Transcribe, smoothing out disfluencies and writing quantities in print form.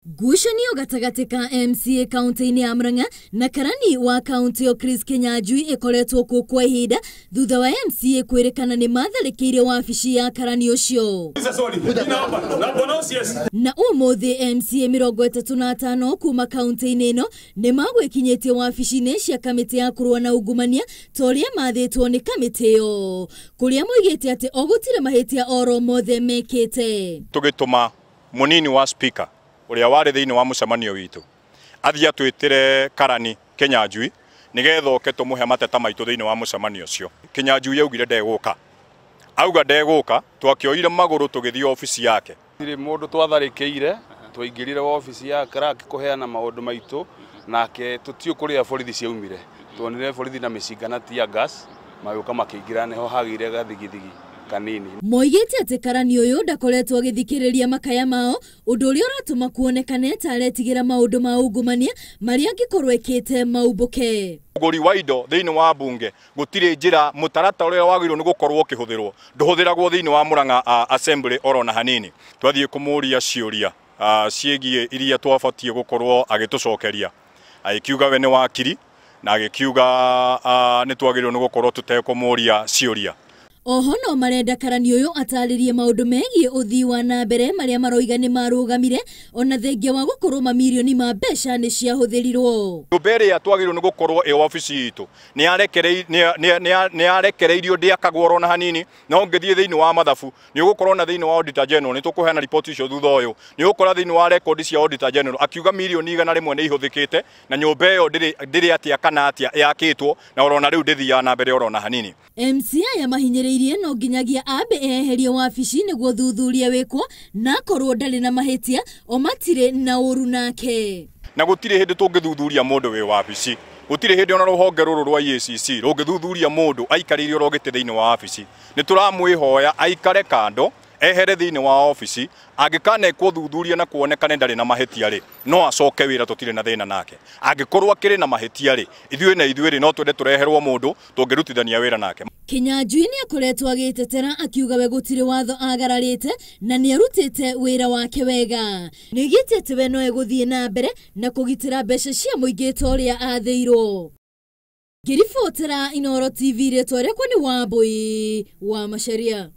Ngucanio gatagatĩ ka MCA kaunti-inĩ ya Murang'a na karani wa kaunti ĩyo Chris Kinyanjui ĩkoretwo kuo kwa ihinda thutha wa MCA kwĩrĩkana nĩ matharĩkĩire wabici ya karani ũcio. Na ũmũthĩ MCA 35 kuma kaunti-inĩ ĩno nĩ magwĩkinyĩtie wabici-inĩ cia kamĩtĩ ya kũrũa na ungumania ta ũrĩa mathĩtwo nĩ kamĩtĩ ĩyo, kũrĩa moigĩte atĩ o gũtirĩ mahĩtia oro mothe mekĩte. Tũgĩtũma mũnini wa speaker ũrĩa warĩ thĩinĩ wa mũcemanio witũ athiĩ atwĩtĩre karani Kinyanjui nĩgetha oke tũmũhe mateta maitũ thĩinĩ wa mũcemanio ũcio. Kinyanjui augire ndegũka, auga ndegũka, twakĩoire magũrũ tũgĩthiĩ obici yake. Gũtirĩ mũndũ twatharĩkĩire, twaingĩrire obici ya clerk kũheana maũndũ maitũ, nake tũtiũ kũrĩa borithi ciaumire. Tuonire borithi na mĩcinga na tear gas magĩũka makĩingĩra, nĩho hagĩire gathigithigi kanini. Moigĩte atĩ karani ũyũ ndakoretwo agĩthikĩrĩria makaya mao, ũndũ ũrĩa ũratũma kuonekane ta aretigĩra maũndũ ma ungumania marĩa angĩkorwo ekĩte maumbũke. Ũgũri wa indo thĩinĩ wa bunge gũtirĩ njĩra mũtaratara ũrĩa wagĩrĩirwo nĩ gũkorwo ũkĩhũthĩrwo ndũhũthĩragwo thĩinĩ wa Murang'a Assembly oro na hanini. Twathiĩ kũmũria ciũria ciĩgiĩ iria twabatiĩ gũkorwo agĩtũcokeria, agĩkiuga we nĩ wakiri na agĩkiuga nĩ twagĩrĩirwo nĩ gũkorwo tũtekũmũria ciũria. Oho no marenda karani ũyũ atarĩrie maũndũ megiĩ ũthii wa na mbere marĩa maroiga nĩ marũgamire ona thengia wa gũkorwo mamirioni ma mbeca nĩ ciahũthĩrirwo. Nyũmba ĩrĩa twagĩrĩirwo nĩ gũkorwo ĩ wabici itũ nĩ yarekereirio ndĩakagwo oro na hanini, no ũngĩthiĩ thĩinĩ wa mathabu nĩ ũgũkorwo na thĩinĩ wa Auditor General, nĩ tũkũheana riboti icio thutha ũyũ, nĩ ũgũkora thĩinĩ wa rekondi cia Auditor General akiuga mirioni 100 nĩ ihũthĩkĩte na nyũmba ĩyo ndĩrĩ atĩa kana atĩa yakĩtwo na oro na rĩu ndĩthiaga na mbere oro na hanini. MCA aya mahinyĩrĩirie no nginyagia ambe eherie wabici nĩguo thuthuria wĩkwo na akorwo ndarĩ na mahĩtia o matirĩ na ũru nake. Na gũtirĩ hĩndĩ tũngĩthuthuria mũndũ wĩ wabici, gũtirĩ hĩndĩ ona rũhonge rũrũ rwa EACC rũngĩthuthuria mũndũ aikarĩire oro gĩtĩ thĩinĩ wa wabici. Nĩ tũramwĩhoya aikare kando ehere thĩinĩ wa obici, angĩkanekwo thuthuria na kuonekane ndarĩ na mahĩtia rĩ, no acoke wĩra, tũtirĩ na thĩna nake. Angĩkorwo akĩrĩ na mahĩtia rĩ, ithuĩ na ithuĩ rĩ, no twende tũreherwo mũndũ tũngĩrutithania wĩra nake. Kinyanjui nĩ akoretwo agĩtetera akiuga we gũtirĩ watho agararĩte na nĩ arutĩte wĩra wake wega. Nĩoigĩte atĩ we no egũthiĩ na mbere na kũgitĩra mbeca cia mũingĩ ta ũrĩa athĩirwo. Ngĩribotera Inooro TV rĩtwa rĩakwa nĩ Wambui wa Macharia.